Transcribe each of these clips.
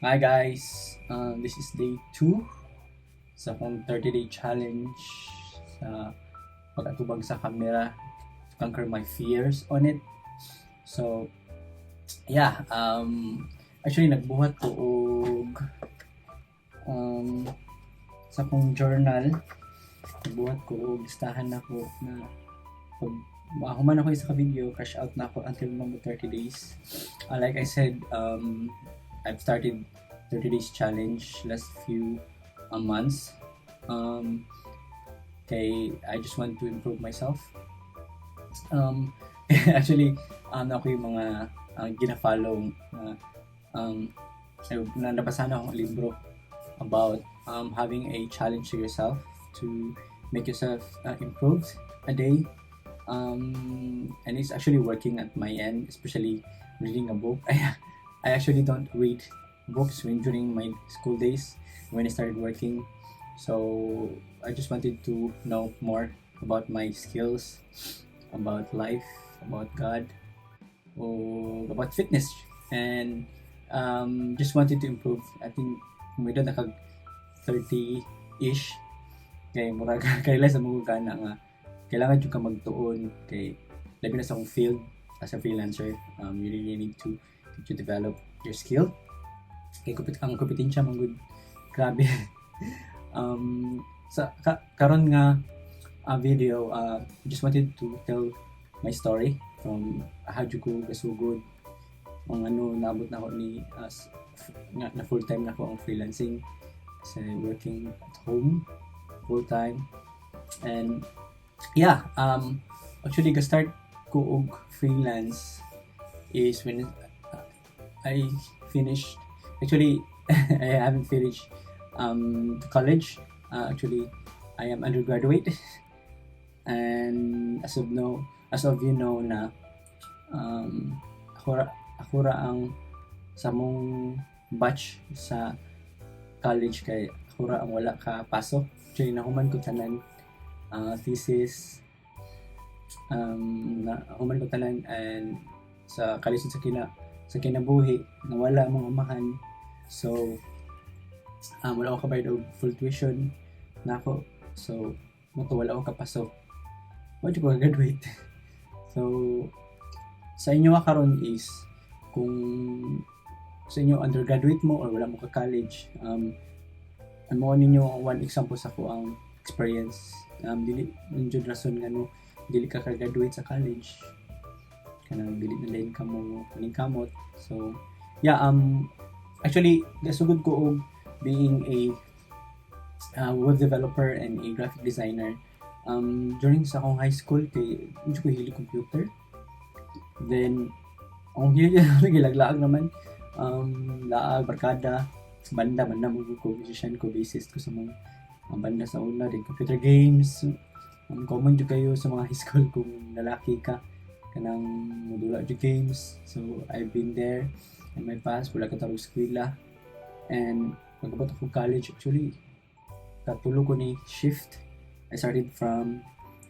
Hi guys, this is day 2 sa akong 30-day challenge sa pag-atubang sa camera to conquer my fears on it. So, yeah, actually nagbuhat ko og sa akong journal, nagbuhat ko og listahan nako na pag mahuman ako isa ka video, cash out na ako until mga 30 days. Like I said, I've started 30 days challenge last few months. Kay I just want to improve myself. Actually, ako yung mga gina-follow na nabasa na akong libro about having a challenge to yourself to make yourself improve a day. And it's actually working at my end, especially reading a book. I actually don't read books when during my school days when I started working. So I just wanted to know more about my skills, about life, about God, or about fitness, and just wanted to improve. I think kung edad na kag 30-ish, kay murag ka-realize mo ka na nga kailangan jud ka magtuon kay labi na sa akong field as a freelancer, you really need to develop your skill kay kupit ang kompetensya man gud, grabe. Sa karon nga video, just wanted to tell my story from how jud ko gasugod ang ano, naabot na ako ni as nga na full time na ako ang freelancing sa working at home full time. And yeah, actually ga-start ko og freelance is when I finished, actually I haven't finished college. Actually, I am undergraduate and as of you know na ako ra ang sa among batch sa college kay ako ra ang wala ka pasok. Actually, nahuman ko tanan, thesis, nahuman ko tanan and sa kalisod sa kinabuhi, nawala among amahan, so wala ako kabayad og full tuition nako. So mao to, wala ako kapasok, wa jud ko graduate. So sa inyo nga karon is kung sa inyo undergraduate mo or wala mo ka college, mao ninyo one example sa akoang experience. Dili man jud rason nga no dili ka ka-graduate sa college kanang dili na din ka mo paningkamot. So yeah, actually gasugod ko og being a web developer and a graphic designer during sa akong high school kay medyo ko hilig computer. Then akong hilig nagilaglaag naman, laag barkada, banda banda mo ko, musician ko, bassist ko sa mga banda sa una din, computer games. Common jud kayo sa mga high school kung lalaki ka, kanang modula jud games. So I've been there in my past, wala ka tarong eskwela. And pag-abot ako college, actually katulo ko ni shift. I started from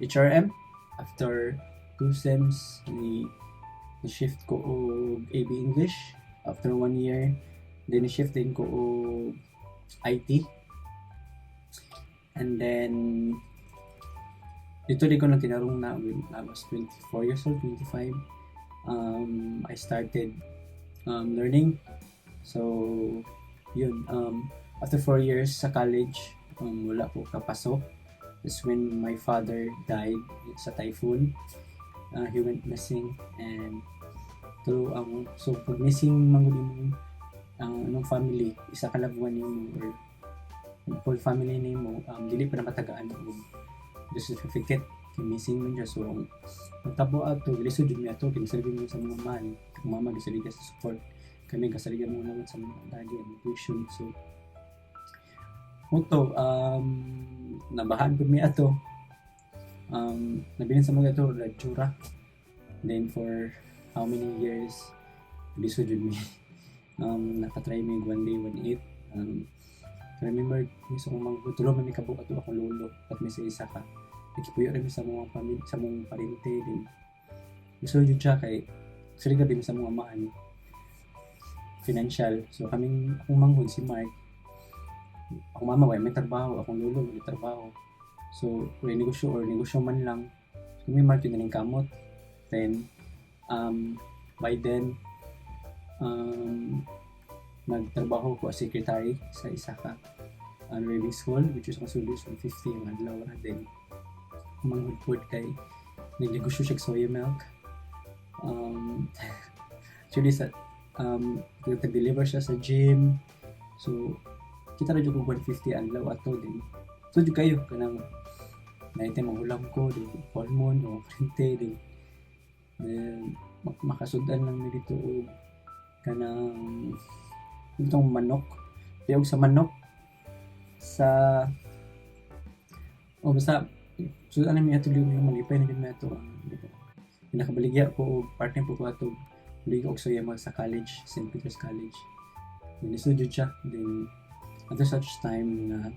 HRM. After two sems ni shift ko og AB English. After one year then ni shift din ko og IT. And then dito din ko nang tinarong na when I was 24 years old, 25, I started learning. So yun, after 4 years sa college, wala ko kapasok. That's when my father died sa typhoon. He went missing and through ang, so pag missing man gud imong ang anong family, isa ka loved one nimo or whole family nimo, dili pa na matagaan og death certificate kay missing man siya. So ang natabo ato, lisod jud mi ato kay misaligan mo sa mga man, ang mama gisaligan sa support, kami gasaligan mo naman sa mga daddy ang tuition. So mao to, nabahaan pud mi ato, nabilin sa mga ato radyo ra. Then for how many years lisod jud mi. Nakatry mi one day one eat. I remember mi sa akong mga tulo man mi kabuok ato, akong lolo at mi sa isa ka, nagkipuyo ra mi sa mga pamilya, sa among parente din. Lisod jud siya kay sila gabi mi sa mga amahan. Financial. So kaming akong manghod si Mark, akong mama way may trabaho, akong lolo may trabaho. So wala negosyo or negosyo man lang. So kami Mark yun ning kamot. Then by then nagtrabaho ko as secretary sa isa ka driving school, which is ang sweldo is 150 ang adlaw ra. Then manghod pod kay nagnegosyo siya og soya milk. Actually sa nag-deliver siya sa gym. So kita ra jud og 150 adlaw ato din. So jud kayo kanang night time manghulam ko din hormone o kurente din. Then makasudan lang mi dito og kanang itong manok. Piyog sa manok sa o basta sudan mi ato yung malipay na gid mi ato ang pinakabaligya ko og partner po ko ato baligya og soya milk sa college, St. Peter's College. Then lisod jud siya. Then until such time nga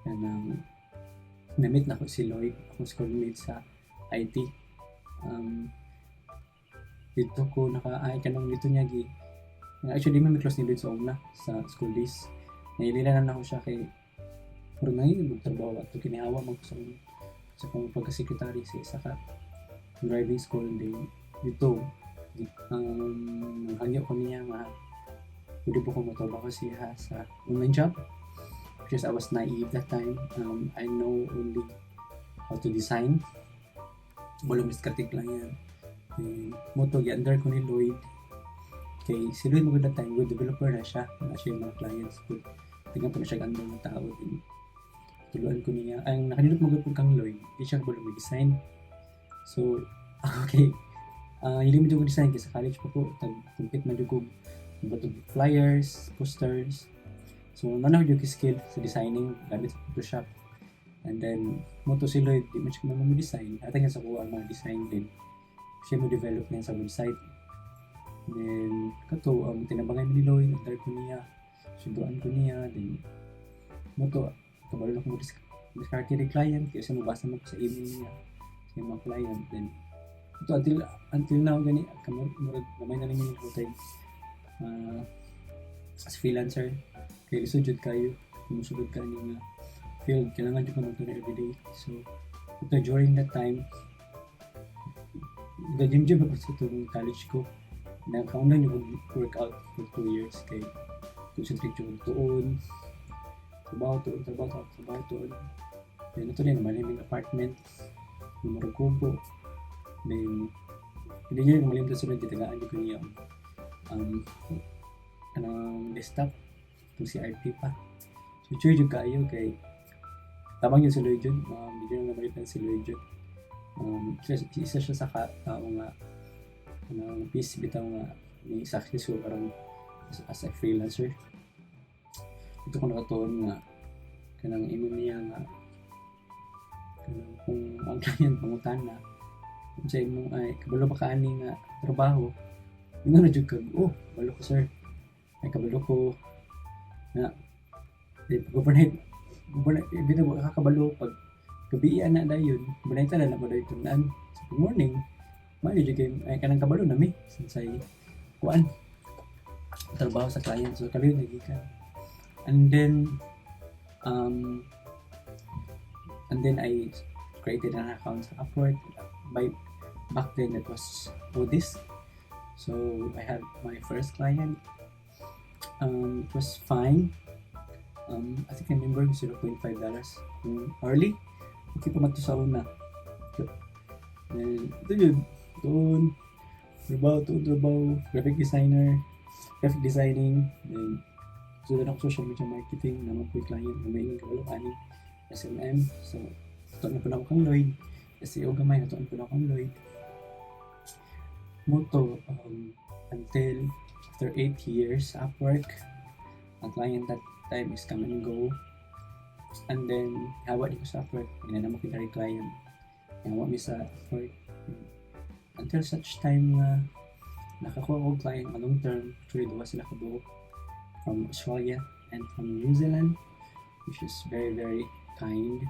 kanang na-meet na ko si Lloyd, akong schoolmate sa IT. Dito ko naka ay kanang dito niya gi actually di man mi close ni Lloyd sa una sa school days. Nailila na nako siya kay murag nangingin og trabaho ato kinihawa man ko sa akong pagka-secretary sa isa ka driving school. Then dito hangyo ko niya nga pwede po ko motrabaho siya sa online job because I was naive that time. I know only how to design. Bulong diskarte lang yan. Then, mao to, gi-under ko ni Lloyd. Kay si Lloyd mo that time, good developer na siya. Wala siya yung mga clients. Good. Tingnan po na siya under ng tao din. Tuluan ko niya. Ang nakanindot mo gud kang Lloyd, di siya kabalo design. So, okay. Hindi mo ko design kay sa college pa ko. Tag-compete man jud ko batog flyers, posters. So, naa na jud skill sa designing gamit sa Photoshop. And then, mao to si Lloyd, di man siya mo design. Atang niya sa kuha ang mga design din. Siya mo develop niya sa website. Then, kato, tinabangan ni Lloyd, nagdar ko niya, sunduan ko niya, then, mao to, kabalo na ko mo diskarte ni client, kaya siya mabasa mo ko sa email niya, sa mga client. Then, ito, until now, gani, kamo, murag, gamay na lang yung hutay, as freelancer, kay lisod jud kayo, kung musulod ka ni nga field, kailangan jud ka magtuna everyday. So, ito, during that time, gym gym ako sa itong college ko. Nakauna yung workout for 2 years kay concentrate yung tuon, trabaho tuon, trabaho tuon, trabaho tuon. Then ito din naman yung apartment, yung murag kubo. Then, hindi niya malimtan sila gitagaan ko niya kanang desktop itong CRT pa. So, sure jud kaayo kay tabang yun si Lloyd yun. Hindi yun namalitan si Lloyd yun. Isa siya sa ka, tao nga kanang peace bitaw nga ni successful karon as a freelancer. Ito ko nakatuon nga kanang ingon niya nga kanang kung ang client pangutana kung sa imong ay kabalo pa ka ani nga trabaho, ingon na jud kag, "Oh, kabalo ko, sir, ay kabalo ko na." Di pag overnight overnight bitaw kakabalo pag gabi na dayon, overnight na na mo dayon tungnan sa pag morning maayo jud kay ay kanang kabalo na mi since ay kuan trabaho sa client. So kaliw nagikan and then I created an account sa Upwork. By back then it was Odesk. So I had my first client. It was fine. I think I remember $0.5 kung hourly. Okay pa man to sa una. Then, ito yun. Doon, trabaho, tuon, trabaho, graphic designer, graphic designing, then, so ako social media marketing, naman po yung client, na may kabalo ani, SMM, so, tuon na po na ako kang Lloyd, SEO gamay, natuon po na akong Lloyd. Mao to, until after 8 years Upwork, ang client that time is come and go. And then, hawa di ko sa Upwork, hindi na mo kita client. Hawa mi sa Upwork. Until such time nga nakakuha ko client nga long term, actually duha sila kabuok from Australia and from New Zealand, which is very very kind.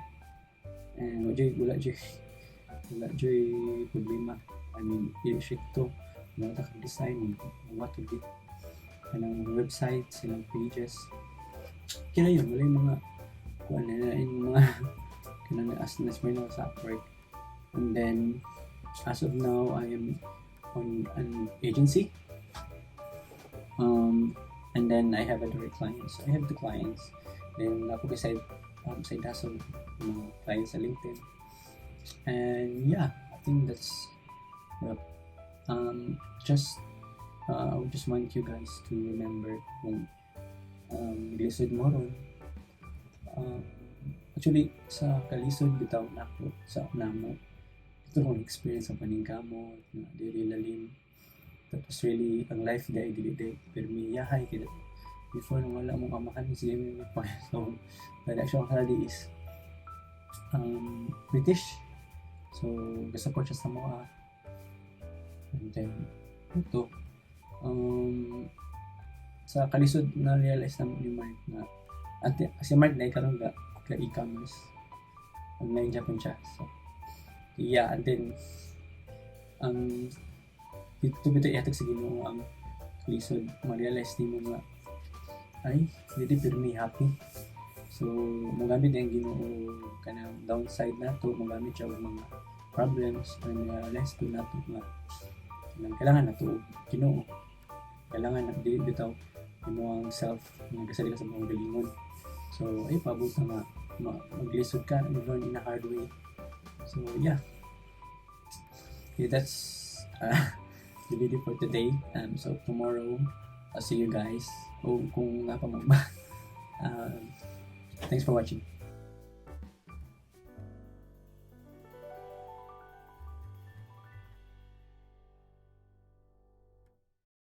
And wala joy problema. I mean, i-shit to. Wala ka design, what to get. Kanang website, silang pages. Kaya yun, wala yung mga kuan na yung mga kanang as na sa Upwork. And then, as of now, I am on an agency. And then I have a direct clients. I have two clients. Then ako beside side hustle, mga clients sa LinkedIn. And yeah, I think that's wrap. Just I would just want you guys to remember kung lisod mo ron. Actually, sa kalisod bitaw nako sa namo, ito kong experience sa paningkamot na dili lalim. Tapos really, ang life day dili day pero may yahay kay before nung wala mong amahan, sige may pa. So but actually ang kaladi is British, so gasupport siya sa mga. And then ito sa kalisod na realize na ni Mark na ate si Mark na karon ga ka e-commerce online Japan siya. So yeah, and then ang dito bitaw ihatag sa Ginoo ang lisod, ma-realize nimo nga ay dili pirmi happy. So mogamit ang Ginoo kanang downside nato, mogamit siya og mga problems para ma-realize ko nato nga kanang kailangan nato og Ginoo, kailangan na dili bitaw imo ang self nga gasali ka sa mga galingon. So ay paabot na nga maglisod ka, you learn in a hard way. So yeah, okay, that's the video for today. So tomorrow I'll see you guys o kung nga pa mag. Thanks for watching.